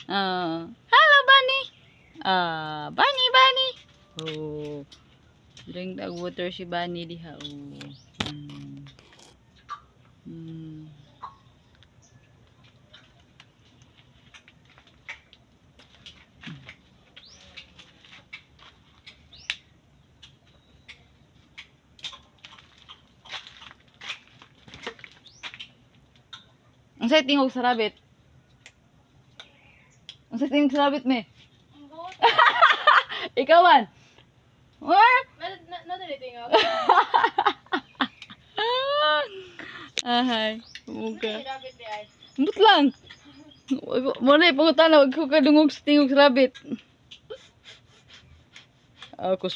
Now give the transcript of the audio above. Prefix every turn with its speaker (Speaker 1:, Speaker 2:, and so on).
Speaker 1: Ah. Hello, Bunny. Ah, Bunny, Bunny. Oh. Drink the water si Bunny diha. Oh. Ang say tingog sa rabbit? Ang say tingog sa rabbit, me? Ikaw man. What?
Speaker 2: Na tingog.
Speaker 1: Ahay, muka.
Speaker 2: Rabbit di ay.
Speaker 1: Ambot lang. Mo na ipangutan na wag ko kadungog sa tingog sa rabbit. Ako.